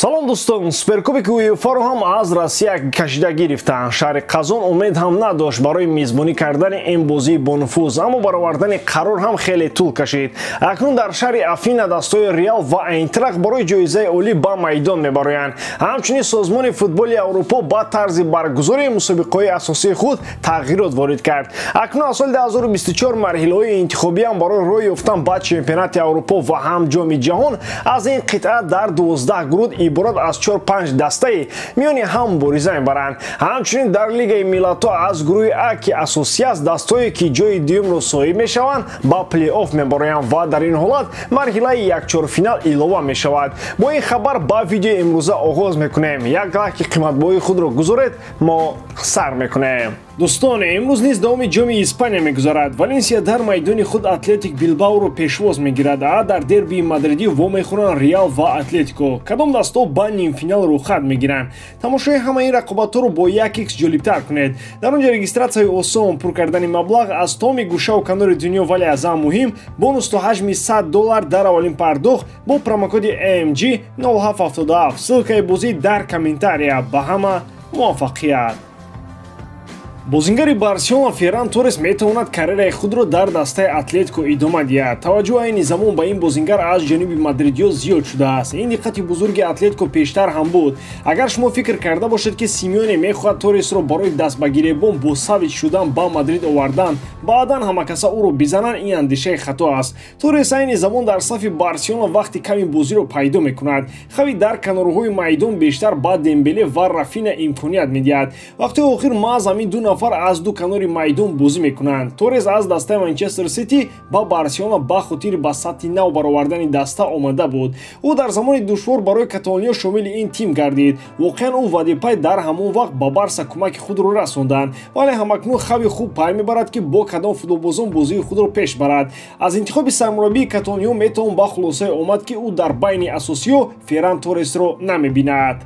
Салом дӯстон, Суперкубки УЕФА-ро ҳам аз Россия кашида гирифтанд. Шаҳри Қазон умед ҳам надошт барои мизбонӣ кардани ин бозии бонуфуз, аммо баровардани қарор ҳам хеле тӯл кашид. Акнун дар шаҳри Афина дастҳои Реал ва Айнтрахт барои ҷоизаи олӣ ба майдон мебароянд. Ҳамчунин созмони футболи Аврупо ба тарзи баргузории мусобиқаҳои асосии худ тағйирот ворид кард. Акнун аз соли 2024 марҳилаҳои интихобиам барои роҳ ёфтан ба чемпионати Аврупо ва ҳам ҷоми ҷаҳон аз ин қитъа дар 12 гурӯҳ иборат аз 4-5 дастаи миёни ҳам мубориза мебаранд. Ҳамчунин дар Лигаи миллатҳо аз гурӯҳи А, ки асосӣ аст, дастҳое ки ҷои дуюмро соҳиб мешаванд, ба плей-офф мебароянд ва дар ин ҳолат марҳилаи якчорфинал илова мешавад. Бо ин хабар ба видеои имрӯза оғоз мекунем. Як лайки қиматбоҳои худро гузоред, мо сар мекунем. Дӯстон, имрӯз низ давоми ҷоми Испания мегузарад. Валенсия дар майдони худ Атлетик Билбаоро пешвоз мегирад, а дар дербии мадридӣ вомехӯранд Реал ва Атлетико. Кадом дастҳо ба нимфинал рӯхат мегиранд? Тамошои ҳамаи ин рақобатҳоро бо 1x ҷолибтар кунед. Дар он ҷо регистратсияи осон, пур кардани маблағ аз томи гӯшаву канори дунё, вале аз ҳам муҳим бонус то ҳаҷми $100 дар аввалин пардохт бо промокоди AMG 0777. Ссылкаи бозӣ дар комментария. Ба ҳама муваффақият! Бозингари Барселона Ферран Торрес метавонад карьераи худро дар дастаи Атлетико идома диҳад. Таваҷҷӯҳ айни замон ба ин бозингар аз ҷониби мадридиё зиёд шудааст. Ин диққати бузурги Атлетико пештар ҳам буд. Агар шумо фикр карда бошед, ки Симеоне мехоҳад Торресро барои дастбагиребон бо Савич шудан ба Мадрид овардан, баъдан ҳамакаса ӯро бизананд, ин андешаи хато аст. Торрес айни замон дар сафи Барселона вақти ками бозиро пайдо мекунад. Хави дар канорҳои майдон бештар ба Дембеле ва Рафина имконият медиҳад. Вақти охир маҳз ҳамин ду нафар аз ду канори майдон бозӣ мекунанд. Торрес аз дастаи Манчестер Сити ба Барселона ба хотири ба сатҳи нав баровардани даста омада буд. Ӯ дар замони душвор барои каталониё шомили ин тим гардид. Воқеан ӯ ва Депай дар ҳамон вақт ба Барса кӯмаки худро расонданд, вале ҳамакнун Хави хуб пай мебарад, ки бо кадом футболбозон бозии худро пеш барад. Аз интихоби сармураббии каталониё метавон ба хулосае омад, ки ӯ дар байни асосиё Ферран Торресро намебинад.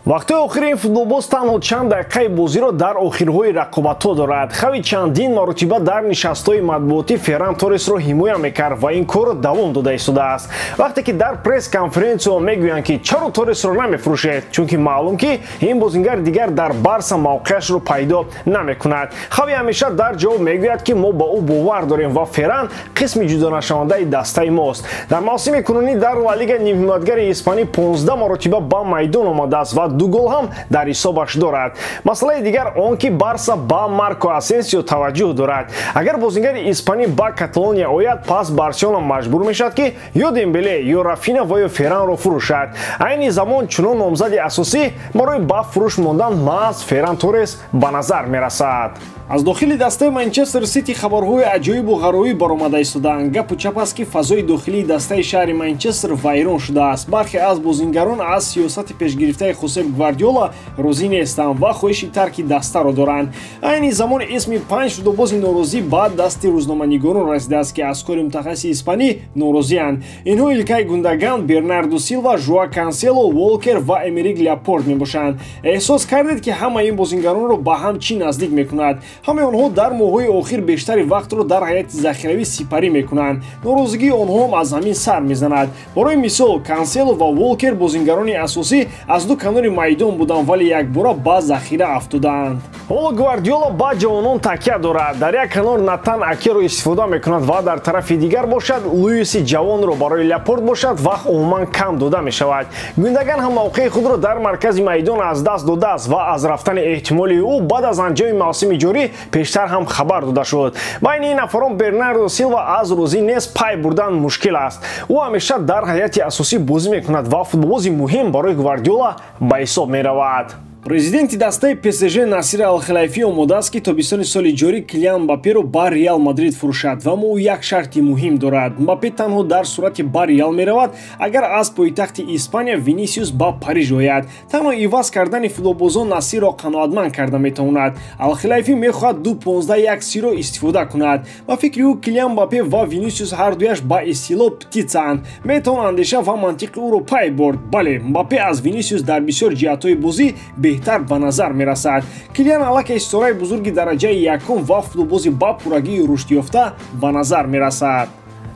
Вақтҳои охири ин футболбоз танҳо чанд дақиқаи бозиро дар охирҳои рақобатҳо дорад. Хави чандин маротиба дар нишастҳои матбуотӣ Ферран Торресро ҳимоя мекард ва ин корро давом дода истодааст. Вақте ки дар пресс-конференсио мегӯянд, ки чаро Торресро намефурӯшед, чунки маълум ки ин бозингар дигар дар Барса мавқеашро пайдо намекунад. Хави ҳамеша дар ҷавоб мегӯяд, ки мо ба ӯ бовар дорем ва Ферран қисми ҷудонашавандаи дастаи мост. Дар мавсими кунунӣ дар Ла Лига нимҳимоятгари испанӣ 15 маротиба ба майдон омадааст ва ду гол ҳам дар ҳисобаш дорад. Масъалаи дигар он ки Барса ба Марко Асенсио таваҷҷӯҳ дорад. Агар бозингари испанӣ ба Каталония ояд, пас Барселона маҷбур мешавад, ки ё Дембеле, ё Рафина ва ё Ферранро фурӯшад. Айни замон чунон номзади асосӣ барои ба фурӯш мондан маҳз Ферран Торрес ба назар мерасад. Аз дохили дастаи Манчестер Сити хабарҳои аҷоибу ғароиб баромада истодаанд. Гапу чап аст, ки фазои дохилии дастаи шаҳри Манчестер вайрон шудааст. Бархе аз бозингарон аз сиёсати пешгирифтаи Хосеп Гвардиола розӣ нестанд ва хоҳиши тарки дастаро доранд. Айни замон исми 5 футболбози норозӣ ба дасти рӯзноманигорон расидааст, ки аз кори мутахассиси испанӣ норозианд. Инҳо Илкай Гундаган, Бернардо Силва, Жуа Кансело, Волкер ва Эмерик Ляпорт мебошанд. Эҳсос кардед, ки ҳамаи ин бозингаронро ба ҳам чӣ наздик мекунад? Ҳамаи онҳо дар моҳҳои охир бештари вақтро дар ҳайати захиравӣ сипарӣ мекунанд. Норозигии онҳоам аз ҳамин сар мезанад. Барои мисол, Кансело ва Волкер бозингарони асосӣ аз ду канори майдон буданд, вале якбора ба захира афтодаанд. Ҳоло Гвардиола ба ҷавонон такя дорад. Дар як канор Натан Акеро истифода мекунад ва дар тарафи дигар бошад Луиси ҷавонро. Барои Ляпорт бошад вақт умуман кам дода мешавад. Гундаган ҳам мавқеи худро дар маркази майдон аз даст додааст ва аз рафтани эҳтимолии ӯ баъд аз анҷоми мавсими ҷорӣ пештар ҳам хабар дода шуд. Байни ин нафарон Бернардо Силва аз розӣ нест, пай бурдан мушкил аст. Ӯ ҳамеша дар ҳайати асосӣ бозӣ мекунад ва футболбози муҳим барои Гвардиола ба ҳисоб меравад. Президенти дастаи ПСЖ Насир Алхилайфӣ омода аст, ки тобистони соли ҷорӣ Килиан Мбапперо ба Реал Мадрид фурӯшад ва ӯ як шарти муҳим дорад. Мбаппе танҳо дар сурати ба Реал меравад, агар аз пойтахти Испания Винисиус ба Париж ояд. Танҳо иваз кардани футболбозон Насирро қаноатманд карда метавонад. Алхилайфӣ мехоҳад 2-15-1-сиро истифода кунад. Ба фикри ӯ, Килиан Мбаппе ва Винисиус ҳардуяш ба истилоҳ птицаанд. Метавон андеша ва мантиқи ӯро пай бурд. Бале, Мбаппе аз Винисиус дар бисёр ҷиҳатҳои бозӣ беҳтар ба назар мерасад. Килиан аллакай ситораи бузурги дараҷаи якум ва футболбози ба пуррагии рушдёфта ба назар мерасад.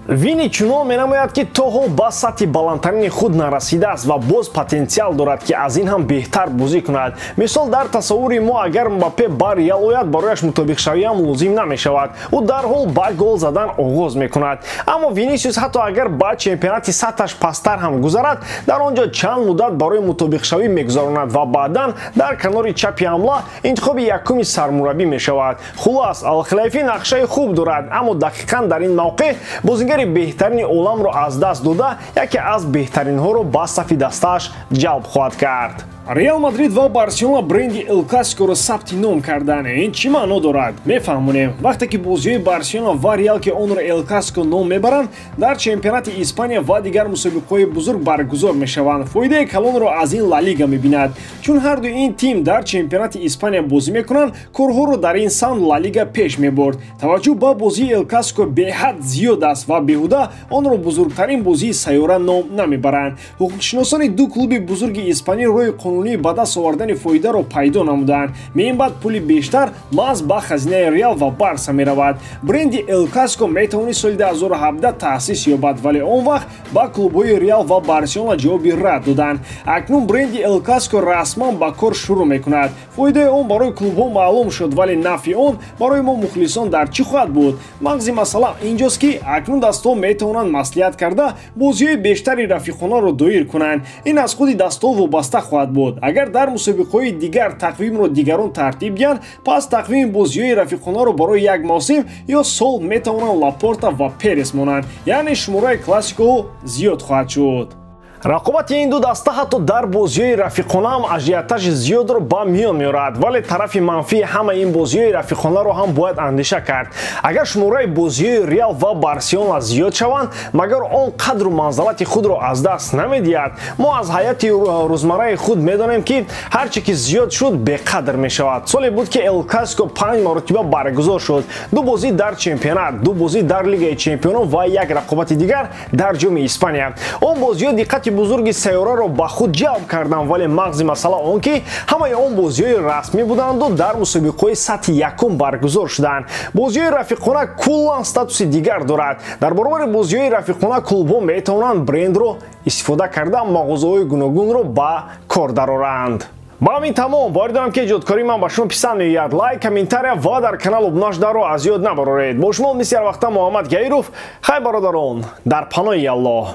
Вини чунон менамояд, ки то ҳол ба сатҳи баландтарини худ нарасидааст ва боз потенсиал дорад, ки аз ин ҳам беҳтар бозӣ кунад. Мисол, дар тасаввури мо, агар Мбаппе ба Реал ояд, барояш мутобиқшавиам лозим намешавад. Ӯ дарҳол ба гол задан оғоз мекунад. Аммо Винисиус ҳатто агар ба чемпионати сатҳаш пасттар ҳам гузарад, дар он ҷо чанд муддат барои мутобиқшавӣ мегузаронад ва баъдан дар канори чапи ҳамла интихоби якуми сармураббӣ мешавад. Хулас, Алхилайфӣ нақшаи хуб дорад, аммо дақиқан дар ин мавқеъ бозигари беҳтарини оламро аз даст дода, яке аз беҳтаринҳоро ба сафи дастааш ҷалб хоҳад кард. Реал Мадрид ва Барселона бренди Эл Классикоро сабти ном карданд. Ин чӣ маъно дорад? Мефаҳмонем. Вақте ки бозиҳои Барселона ва Реал, ки онро Эл Классико ном мебаранд, дар чемпионати Испания ва дигар мусобиқаҳои бузург баргузор мешаванд, фоидаи калонро аз ин Ла Лига мебинад. Чун ҳарду ин тим дар чемпионати Испания бозӣ мекунанд, корҳоро дар ин самт Ла Лига пеш мебурд. Таваҷҷӯҳ ба бозии Эл Классико беҳад зиёд аст ва беҳуда онро бузургтарин бозии сайёра ном намебаранд. Ҳуқуқшиносони ду клуби бузурги испанӣ роҳи қонунии ба даст овардани фоидаро пайдо намуданд. Меин баъд пули бештар маҳз ба хазинаи Реал ва Барса меравад. Бренди Эл Классико метавонист соли 2017 таъсис ёбад, вале он вақт ба клубҳои Реал ва Барселона ҷавоби рад доданд. Акнун бренди Эл Классико расман ба кор шурӯъ мекунад. Фоидаи он барои клубҳо маълум шуд, вале нафъи он барои мо мухлисон дар чӣ хоҳад буд? Мағзи масъала инҷост, ки акнун дастҳо метавонанд маслиҳат карда бозиҳои бештари рафиқонаро доир кунанд. Ин аз худи дастҳо вобаста хоҳад буд. Агар дар мусобиқаҳои дигар тақвимро дигарон тартиб диҳанд, пас тақвими бозиҳои рафиқонаро барои як мавсим ё сол метавонанд Лапорта ва Перес монанд, яъне шумораи классикоҳо зиёд хоҳад шуд. Рақобати ин ду даста ҳатто дар бозиҳои рафиқона ҳам ажиотажи зиёдро ба миён меорад, вале тарафи манфии ҳамаи ин бозиҳои рафиқонаро ҳам бояд андеша кард. Агар шумораи бозиҳои Реал ва Барселона зиёд шаванд, магар он қадру манзалати худро аз даст намедиҳад? Мо аз ҳайати рӯзмарраи худ медонем, ки ҳар чӣ ки зиёд шуд, беқадр мешавад. Соле буд, ки Эл Классико панҷ маротиба баргузор шуд: ду бозӣ дар чемпионат, ду бозӣ дар Лигаи чемпионон ва як рақобати дигар дар Ҷоми Испания. Он бозиҳо диққати бузурги сайёраро ба худ ҷалб карданд, вале мағзи масъала он, ки ҳамаи он бозиҳои расмӣ буданду дар мусобиқаҳои сатҳи якум баргузор шуданд. Бозиҳои рафиқона куллан статуси дигар дорад. Дар баробари бозиҳои рафиқона клубҳо метавонанд брендро истифода карда мағозаҳои гуногунро ба кор дароранд. Ба ҳамин тамом. Боварӣ дорам, ки эҷодкории ман ба шумо писанд меояд. Лайк, комментария ва дар канал обуна шуданро аз ёд набароред. Бо шумо мисли ҳар вақта Муҳаммад Гаиров. Хай, бародарон, дар паноҳи Аллоҳ.